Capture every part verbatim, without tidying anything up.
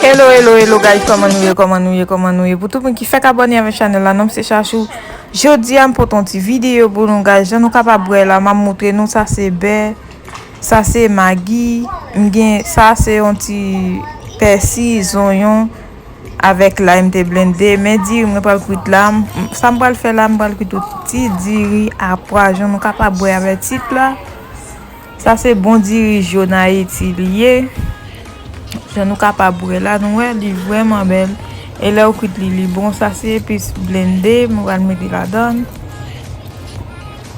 Hello, hello, hello, guys, kòman nou ye, kòman nou ye, kòman nou ye? Pou tout moun ki fèk abòne avèk chanèl la, non m se Chachou. Jodi a, m pote yon ti videyo pou nou, guys. Jan nou kapab wè la, m ap montre nou, sa se bè, sa se magi, m gen, sa se yon ti pèsi, zonyon, avèk lay m te blende. Men diri mwen pral kwit la. M- Sa m pral fè la, m pral kwit yon ti diri a pwa, jan nou kapab wè avèk tit la. Sa se bon diri jòn Ayiti li ye. Jan nou kapab wè la, nou wè, li vrèman bèl. E lè w kwit li, li bon. Sa se epis blende, mwen pral mete ladan.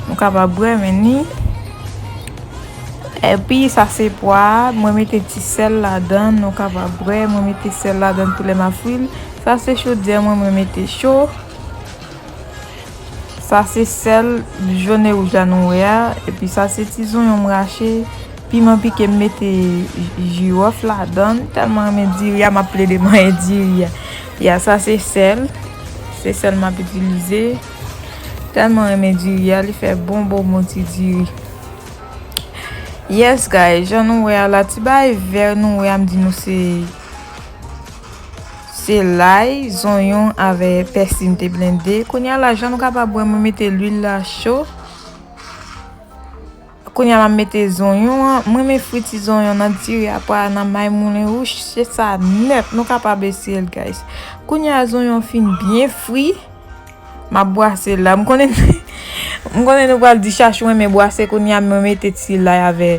Nou kapab wè, men ni. Epi, sa se pwa, mwen mete ti sèl ladan, nou kapab wè, mwen mete sèl ladan tou lè m ap fri l. Sa se chodyè mwen, mwen mete cho. Sa se sèl jòn e wouj la nou wè a. Epi sa se ti zonyon m rache. Piman pike m mete j- jiwòf ladan. Tèlman renmen diri a, m ap plede manyen diri a. Ya, sa se sèl. Se sèl m ap itilize. Tèlman renmen diri a, li fè bon, bon, bon ti diri. Yes, guys, jan nou wè a la, ti bagay vè nou wè a, m di nou se, se lay, zonyon avè pèsi m te blende. Kounye a la, jan nou kapab wè, mwen mete lwil la cho. Kounye a, m ap mete zonyon an. Mwen, mwen fri ti zonyon nan diri a pwa, nan may moulen, wouch, se sa nèt. Nou kapab eseye l, guys. Kounye a, zonyon fin byen fri. M ap bwase l la. M konnen, m konnen nou pral di Chachou renmen bwase. Kounye a, mwen mete ti lay avè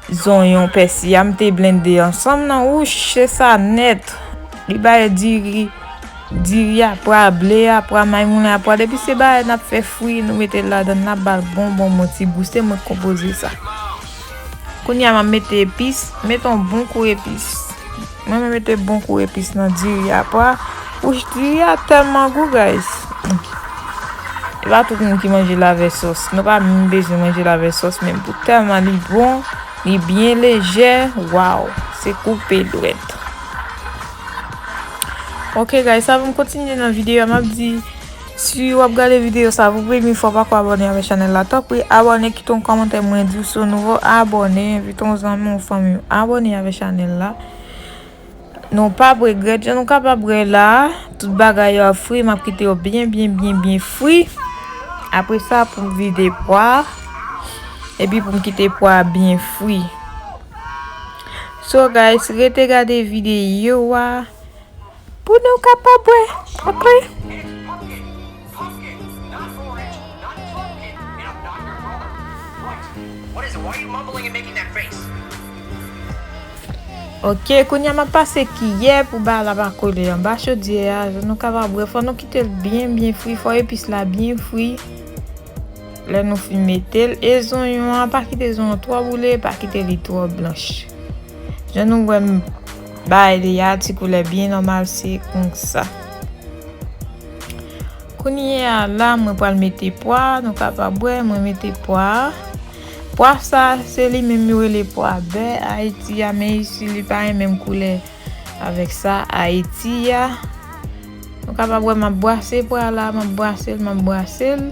zonyon, pèsi a, m te blende ansanm nan. Wouch, se sa nèt. Li bay diri, diri a pwa, ble a pwa, may moulen a pwa. Depi se bagay n ap fè fri, nou mete l ladan, n ap ba l bon, bon, bon ti gou. Se mwen k konpoze sa. Kounye a, m ap mete epis. Mete yon bon kou epis. Mwen menm mete bon kou epis nan diri a pwa. Wouch, diri a tèlman gou, guys. E pa tout moun ki manje l avè sòs. Nou pa menm bezwen manje l avè sòs menm pou tèlman li bon, li byen lejè. Waw, se koupe dwèt. Ok, guys, avan m kontinye nan videyo a, m ap di, si w ap gade videyo sa pou premye fwa, pa ko abòne avèk chanèl la, tanpri abòne, kite yon kòmantè, mwen di w se yon nouvo abòne, envite yon zanmi, yon fanmi, abòne avèk chanèl la. Nou p ap regrèt, jan nou kapab wè la, tout bagay yo ap fri, m ap kite yo byen, byen, byen, byen fri. Apre sa, pou m vide pwa, epi pou m kite pwa byen fri. So, guys, rete gade videyo a pou nou kapab wè. Ok? Ok, kounye a m ap pase kiyè pou bagay la pa kole anba chodyè a. Jan nou kapab wè, fò nou kite l byen, byen fri, fò epis la byen fri. Lè nou fin mete l, e zonyon an, pa kite zonyon twò boule, pa kite li twò blanch. Jan nou wè m bay li a, ti koulè byen nòmal, se konsa. Kounye a la, mwen pral mete pwa, nou kapab wè, mwen mete pwa. Pwa sa, se li menm yo rele pwa bè Ayiti a, men isi li pa gen menm koulè avèk sa Ayiti a. Nou kapab wè m ap bwase pwa la, m ap bwase l, m ap bwase l.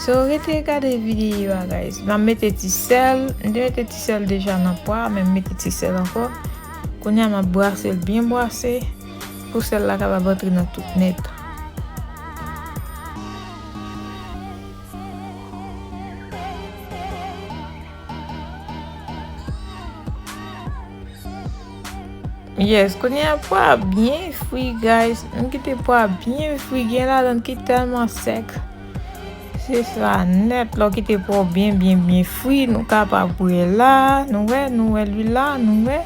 So, rete gade videyo a, guys. M ap mete ti sèl. M te mete ti sèl deja nan pwa, men m mete ti sèl ankò. Kounye a, m ap bwase l byen bwase pou sèl la kapab antre nan tout nèt. Yes, kounye a pwa byen fri, guys. M kite pwa byen fri, gen ladan ki tèlman sèk. Se sa nèt, lè w kite pwa w byen, byen, byen fri, nou kapab wè la, nou wè, nou wè lwil la, nou wè.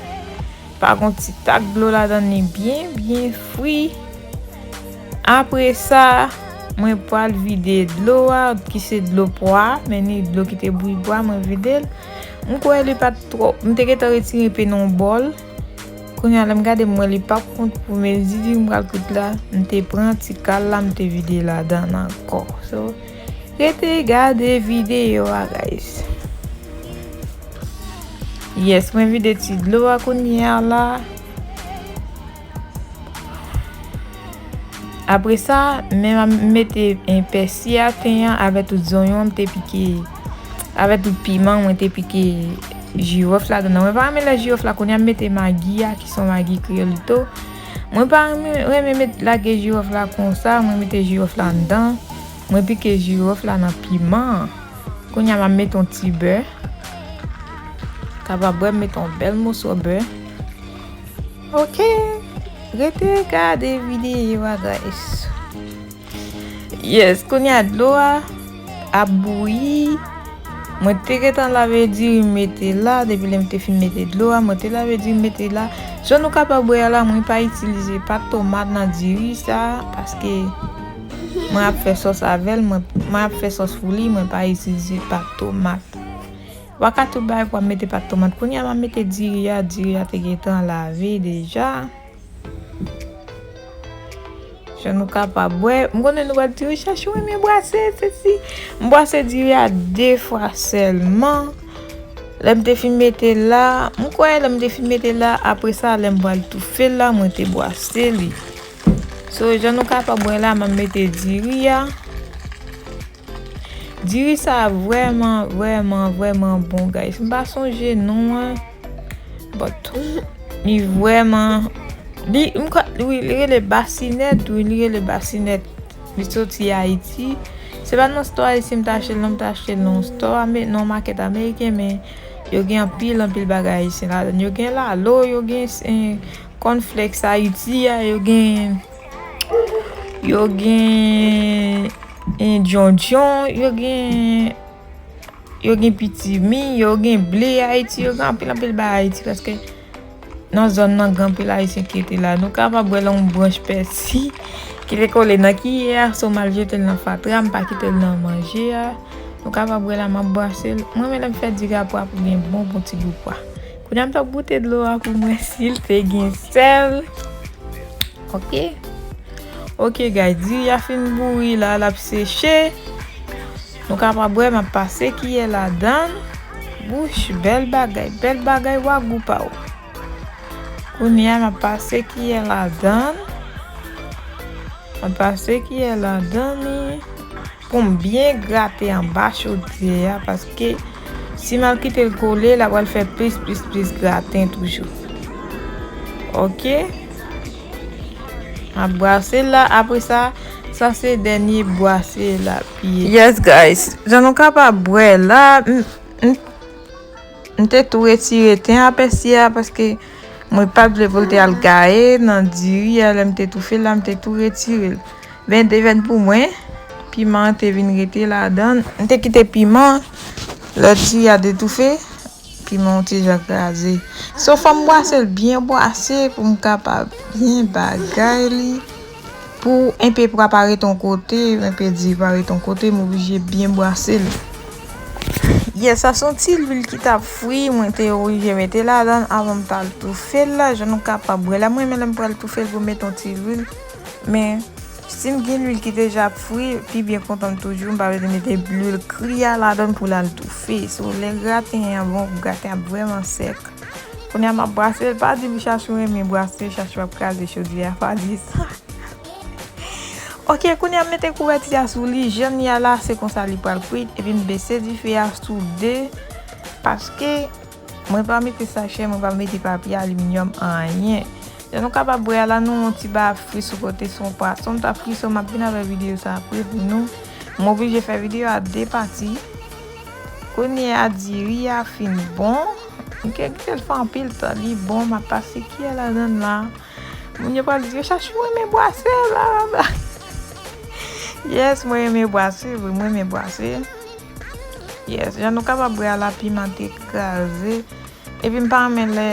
Pa gon ti tak dlo ladan, li byen, byen fri. Apre sa, mwen pral vide dlo a, ki se dlo pwa, men ni dlo ki te bouyi pwa, mwen vide l. M kwè li pa t twò, m te gentan retire pen nan yon bòl. Kounye a, lè m gade, m wè li p ap kont pou mezi diri m pral kwit la, m te pran ti kal la, m te vide ladan l ankò. So, rete gade videyo a, guys. Yes, mwen vide ti dlo a kounye a la. Apre sa, men m mete, eh, pèsi a, ten an, avè tout zonyon m te pike, avè tout piman mwen te pike jiwòf ladan nan. Mwen pa renmen lè jiwòf la kounye a m mete magi a, ki se yon magi kreyòl tou. Mwen pa renmen, renmen met, lage jiwòf la konsa, mwen mete jiwòf la anndan. Mwen pike jiwòf la nan piman an. Kounye a m ap mete yon ti bè. Kapab wè m mete yon bèl moso bè. Ok. Rete gade videyo a, guys. Yes, kounye a dlo a ap bouyi. Mwen te gentan lave diri m mete la, depi lè m te fin mete dlo a, mwen te lave diri m mete la. Jan nou kapab wè a la, mwen pa itilize pat tomat nan diri sa, paske mwen ap fè sòs avè l, mwen, mwen ap fè sòs pou li, mwen pa itilize pat tomat. Ou pa ka tout bagay pou w ap mete pat tomat. Kounye a m ap mete diri a, diri a te gentan lave deja. Jan nou kapab wè, m konnen nou pral di, "Wi, Chachou renmen bwase, sesi." M bwase diri a de fwa sèlman. Lè m te fin mete la, m kwè lè m te fin mete la, apre sa, lè m pral toufe l la, mwen te bwase li. So, jan nou kapab wè la, m ap mete diri a. Diri sa vrèman, vrèman, vrèman bon, guys. M pa sonje non an, but li vrèman, li, m ka, wi, li rele basinèt, wi, li rele basinèt. Li soti Ayiti. Se pa nan store ayisyen m te achte l non, m te achte l nan store ame-, nan makèt ameriken, men yo gen anpil, anpil bagay ayisyen ladan. Yo gen lalo, yo gen, eh, cornflakes Ayiti a, yo gen, yo gen, eh, djondjon, yo gen, yo gen pitimi, yo gen ble Ayiti, yo gen anpil, anpil bagay Ayiti, paske nan zòn nan, gen anpil ayisyen ki rete la. Nou kapab wè la yon branch pèsi ki te kole nan kiyè a, so m al jete l nan fatra, m pa kite l nan manje a. Nou kapab wè la, m ap bwase l. Mwen menm lè m fè diri a pou ap gen bon, bon ti gou pwa. Kounye a m t ap goute dlo a pou m wè si l te gen sèl. Ok. Ok, guys, diri a fin bouyi la, l ap seche. Nou kapab wè, m ap pase kiyè ladan l. Wouch, bèl bagay, bèl bagay, wa gou pa w. Kounye a, m ap pase kiyè ladan l. M ap pase kiyè ladan li. Pou m byen grate anba chodyè a, paske si m al kite l kole, l ap al fè plis, plis, plis graten toujou. Ok? M ap bwase l la, apre sa, sa se dènye bwase l ap ye. Yes, guys. Jan nou kapab wè la, m, m, m te tou retire ten a pèsi a, paske mwen pa t vle pou l te al gaye nan diri a, lè m te toufe l la, m te tou retire l. Men devèn pou mwen, piman an te vin rete ladan l. M te kite piman, lè diri a te toufe, piman an te jan kraze. So, fò m bwase l byen bwase pou m kapab byen bagay li. Pou enpe pwa pa ret yon kote, enpe diri pa ret yon kote, m oblije byen bwase l. Yes, sa se yon ti lwil ki t ap fri, mwen te oblije mete ladan l avan m t al toufe l la. Jan nou kapab wè la, mwen menm lè m pral toufe l pou m mete yon ti lwil. Men, si m gen lwil ki deja ap fri, pi byen kontan m toujou, m pa vle mete lwil kri a ladan l pou l al toufe. So, lè graten an bon, graten ap vrèman sèk. Kounye a m ap bwase l, pa di Chachou renmen bwase, Chachou ap kraze chodyè a, pa di sa. Ok, kounye a m mete kouvèti a sou li, jan l ye a la, se konsa li pral kwit, epi m bese dife a sou de, paske mwen pa mete sachè, mwen pa mete papye aliminyòm, anyen. Jan nou kapab wè a la, nou yon ti bagay ap fri sou kote, se yon pwason m t ap fri, so m ap vin avèk videyo sa apre pou nou. M oblije fè videyo a de pati. Kounye a diri a fin bon. M gen kite l fè anpil tan, li bon, m ap pase kiyè ladan l la. Moun yo pral di, "Chachou renmen bwase, bla, bla, bla." Yes, mwen renmen bwase, wi, mwen renmen bwase. Yes, jan nou kapab wè a la, piman te kraze. Epi m pa renmen lè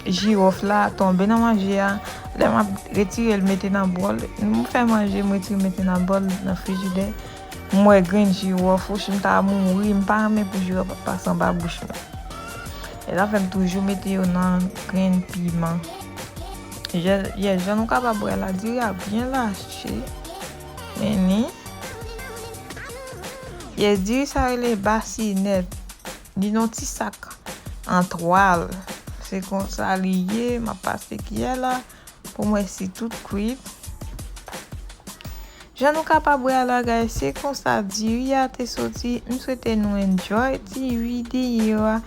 jiwòf la tonbe nan manje a. Lè m ap retire l mete nan bòl, m fè manje, m retire mete nan bòl, nan frijidè. M wè grenn jiwòf, wouch, m ta mouri, m pa renmen pou jiwòf ap pase anba bouch mwen. E sa fè m toujou mete yo nan grenn piman. Jè, jè, jan nou kapab wè la, diri a byen lache. Men ni. Yes, diri sa rele basinèt. Li nan ti sak an twal. Se konsa li ye, m ap pase kiyè la pou m wè si tout kwit. Jan nou kapab wè a la, guys, se konsa diri a te soti. M swete nou enjoy ti videyo a.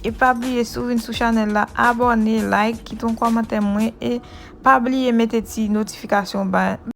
E pa bliye, si w vin sou chanèl la, abòne, like, kite yon kòmantè mwen, e pa bliye mete ti notifikasyon ba